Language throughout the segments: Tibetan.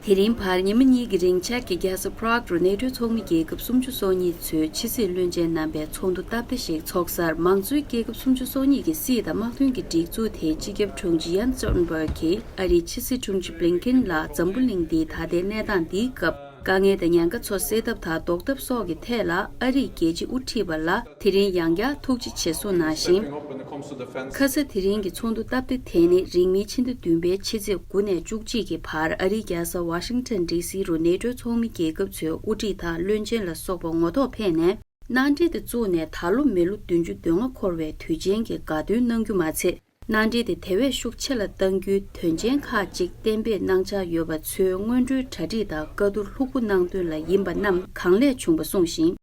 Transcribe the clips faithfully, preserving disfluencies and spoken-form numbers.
དེ་རིང་བར་ཉི་མ་གཉིས་ཀྱི་རིང་ཅེཀ་གི་རྒྱལ་ས་Prague རུ་ནེ་ཊོའི་ཚོགས་མི་རྒྱལ་ཁབ་སུམ་ཅུ་སོ་གཉིས་ཚོས་ཕྱི་སྲིད་བློན་ཆེན་རྣམ་པའི་ཚོགས་འདུ་སྟབས་བདེ་ཞིག་ཚོགས་སར། མང་གཙོའི་རྒྱལ་ཁབ་སུམ་ཅུ་སོ་གཉིས་ཀྱི་སྲིད་དང་དམག་དོན་གྱི་སྒྲིག་འཛུགས་དེའི་སྤྱི་ཁྱབ་དྲུང་ཆེ་Jens Stoltenberg གིས་ཨ་རིའི་ཕྱི་སྲིད་དྲུང་ཆེ་Blinken ལ་འཛམ་བུ་གླིང་འདིའི་ད་ལྟའི་གནས་སྟངས་འདིའི་སྐབས། དཀའ་ངལ་དང་ཉེན་ཁ་ཚོ་སེལ་ཐབས་དང་ཟློག་ཐབས་སོགས་ཀྱི་ཐད་ལ་ཨ་རིའི་རྒྱལ་སྤྱི་དབུ་ཁྲིད་པ་ལ་དེ་རིང་ཡང་བསྐྱར་ཐུགས་རྗེ་ཆེ་གསུངས་གནང་ཞིང་། ཁ་ས་དེ་རིང་གི་ཚོགས་འདུ་སྟབས་བདེ་དེ་ནི་རིང་མིན་ཕྱི་ཟླ་བདུན་པའི་ཕྱི་ཚེས་དགུ་ནས་བཅུ་གཅིག་གི་བར་ཨ་རིའི་རྒྱལ་ས་Washington D C རུ་ནེ་ཊོའི་ཚོགས་མི་རྒྱལ་ཁབ་ཚོའི་དབུ་ཁྲིད་དང་བློན་ཆེན་ལ་སོགས་པ་ངོ་ཐོག་ཕེབས་ནས། མནའ་འབྲེལ་དེ་བཙུགས་ནས་ད་ལོ་མི་ལོ་བདུན་ཅུ་དོན་ལྔ་འཁོར་བའི་དུས་ཆེན་གྱི་དགའ་སྟོན་གནང་རྒྱུ་མ་ཚད། མནའ་འབྲེལ་དེ་དེ་བས་ཤུགས་ཆེ་ལ་གཏང་རྒྱུའི་དོན་ཆེན་ཁག་ཅིག་གཏན་འབེབས་གནང་འཆར་ཡོད་པ་ཚོའི་སྔོན་འགྲོའི་གྲ་སྒྲིག་དང་བཀའ་བསྡུར་ལྷུག་པོ་གནང་དོན་ལ་ཡིན་པ་རྣམས་གང་ལེགས་བྱུང་བ་གསུངས་ཤིང་།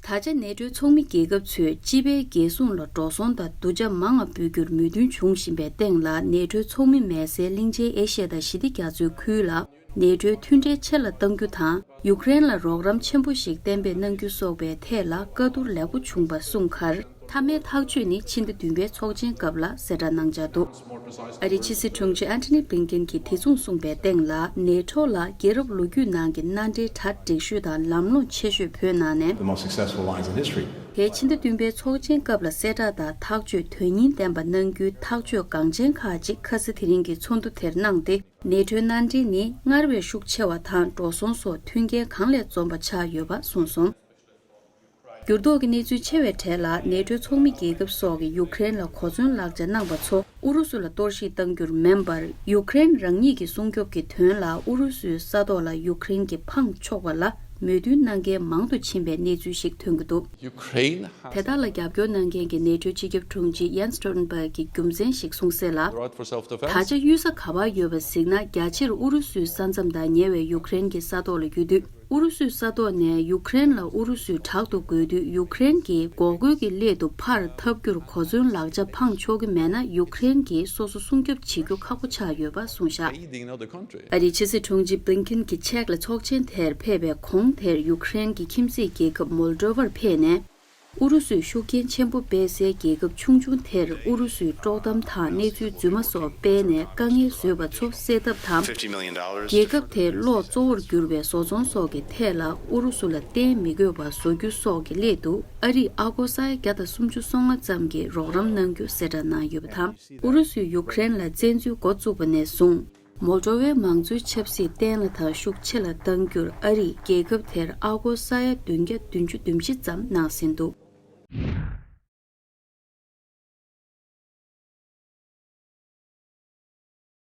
ད་ཆ་ནེ་ཊོའི་ཚོགས་མི་རྒྱལ་ཁབ་ཚོས་སྤྱི་པའི་རྒྱལ་སྲུང་ལ་འགྲོ་སོང་དང་བསྡུར་བྱ་མང་བ་འབུལ་རྒྱུར་མོས་མཐུན་བྱུང་བཞིན་པའི་སྟེང་ལ། ནེ་ཊོའི་ཚོགས་མི་མེད་སའི་གླིང་ཆེན་ཨེ་ཤ་ཡ་དང་ཞི་བདེ་རྒྱ་མཚོའི་ཁུལ་ལ། ནེ་ཊོའི་མཐུན་འབྲེལ་ཆེ་ལ་གཏང་རྒྱུ་དང་། ཡུཀ་རེན་ལ་རོགས་རམ་ཆེན་པོ་ཞིག་གཏན་འབེབས་གནང་རྒྱུ་སོགས་པའི་ཐད་ལ་བཀའ་བསྡུར་ལེགས་པོ་བྱུང་བ་གསུངས་ཁར། མཐའ་མའི་ཐག་གཅོད་ནི་ཕྱི་ཟླ་བདུན་པའི་ཚོགས་ཆེན་སྐབས་ལ་གསལ་བསྒྲགས་གནང་འཆར་འདུག་ཨ་རིའི་ཕྱི་སྲིད་དྲུང་ཆེ་Antony Blinken གྱིས་དེ་མཚུངས་གསུངས་པའི་སྟེང་ལ། ནེ་ཊོ་ལ་རྒྱལ་རབས་ལོ་རྒྱུས་ནང་གི་མནའ་འབྲེལ་གྲ་སྒྲིག་ཤོས་དང་ལམ་ལྷོང་ཆེ་ཤོས་བོད་ནང་ནས། The most successful lines in history. དེ་ཕྱི་ཟླ་བདུན་པའི་ཚོགས་ཆེན་སྐབས་ལ་གསལ་བསྒྲགས་དང་ཐག་གཅོད་དོན་སྙིང་ལྡན་པ་གནང་རྒྱུའི་ཐག་གཅོད་འགངས་ཆེན་ཁག་ཅིག་ཁ་ས་དེ་རིང་གི་ཚོགས་འདུ་དེར་གནང་སྟེ། ནེ་ཊོའི་མནའ་འབྲེལ་ནི་སྔར་བས་ཤུགས་ཆེ་བ་དང་འགྲོ་སོང་སོགས་མཐུན་རྐྱེན་གང་ལས་འཛོམས་པ་ཆགས་ཡོད་པ་གསུངས་སོང་། འགྱུར་ལྡོག་གི་གནས་ཚུལ་ཆེ་བའི་གྲས་ལ། ནེ་ཊོའི་ཚོགས་མི་རྒྱལ་ཁབ་སོགས་ཀྱིས་ཡུཀ་རེན་ལ་གོ་མཚོན་ལག་ཆ་གནང་བ་ཚོ་ཨུ་རུ་སུ་ལ་གཏོར་བཤིག་གཏང་རྒྱུར་མིན་པར། ཡུཀ་རེན་རང་ཉིད་ཀྱི་སྲུང་སྐྱོབ་ཀྱི་དོན་ལ་ཨུ་རུ་སུའི་ས་ཐོག་ལ་ཡུཀ་རེན་གྱིས་འཕངས་ཆོག་པ་ལ་མོས་མཐུན་གནང་མཁན་མང་དུ་ཕྱིན་པའི་གནས་ཚུལ་ཞིག་ཐོན་གྱི་འདུག Ukraine དེ་དག་ལ་རྒྱབ་སྐྱོར་གནང་མཁན་གྱི་ནེ་ཊོའི་སྤྱི་ཁྱབ་དྲུང་ཆེ་Jens Stoltenberg གྱིས་རྒྱུ་མཚན་ཞིག་གསུངས་གསལ་ལ། Right for self-defense. ད་ཆ་གཡུལ་ས་ག་པར་ཡོད་པ་གཟིགས་ན། རྒྱ་ཆེར་ཨུ་རུ་སུའི་ས་མཚམས་དང་ཉེ་བའི་ཡུཀ་རེན་གྱི་ས་ཐོག་ལ་ཡོད་དུས། ཨུ་རུ་སུའི་ས་ཐོག་ནས་ཡུཀ་རེན་ལ་ཨུ་རུ་སུས་དྲག་ཏུ་རྒོལ་དུས། ཡུཀ་རེན་གྱིས་འགོག་རྒོལ་གྱི་སླད་དུ་ཕར་འཐབ་རྒྱུར་གོ་མཚོན་ལག་ཆ་འཕངས་ཆོག་གི་མེད་ན། ཡུཀ་རེན་གྱིས་སོ་སོ་སྲུང་སྐྱོབ་བྱེད་རྒྱུ་ཁག་པོ་ཆགས་ཡོད་པ་གསུངས་བཞག Aiding another country. ཨ་རིའི་ཕྱི་སྲིད་དྲུང་ཆེ་Blinken གྱིས་ཅེཀ་ལ་ཚོགས་ཆེན་དེར་ཕེབས་པའི་གོང་དེར་ཡུཀ་རེན་གྱི་ཁྱིམ་མཚེས་རྒྱལ་ཁབ་མོལ་ཌོ་ཝར་ཕེབས་ནས། ཨུ་རུ་སུས་ཤུགས་རྐྱེན་ཆེན་པོ་སྤེལ་སའི་རྒྱལ་ཁབ་ཆུང་ཆུང་དེར་ཨུ་རུ་སུའི་དཀྲོག་གཏམ་དང་གནས་ཚུལ་རྫུན་མ་སོགས་སྤེལ་ནས་དཀའ་ངལ་བཟོས་པ་ཚོ་སེལ་ཐབས་དང་། Fifty million dollars. རྒྱལ་ཁབ་དེའི་གློག་གཙོ་བོར་གྱུར་པའི་བཟོ་ཚོང་སོགས་ཀྱི་ཐད་ལ་ཨུ་རུ་སུ་ལ་བརྟེན་མི་དགོས་པ་བཟོ་རྒྱུ་སོགས་ཀྱི་སླད་དུ། ཨ་རིས་ཨ་སྒོར་ས་ཡ་བརྒྱ་དང་སུམ་ཅུ་སོ་ལྔ་ཙམ་གྱི་རོགས་རམ་གནང་རྒྱུ་གསལ་བསྒྲགས་གནང་ཡོད་པ་དང་། ཨུ་རུ་སུས་ཡུཀ་རེན་ལ་བཙན་འཛུལ་འགོ་བཙུགས་པ་ནས་བཟུང་། མོལ་ཌོ་ཝའི་མང་གཙོའི་ཆབ་སྲིད་བརྟན་ལ་དང་ཤུགས་ཆེ་ལ་གཏང་རྒྱུར་ཨ་རིས་རྒྱལ་ཁབ་དེར་ཨ་སྒོར་ས་ཡ་བདུན་བརྒྱ་བདུན་ཅུ་དོན་བཞི་ཙམ་གནང་ཟིན་འདུག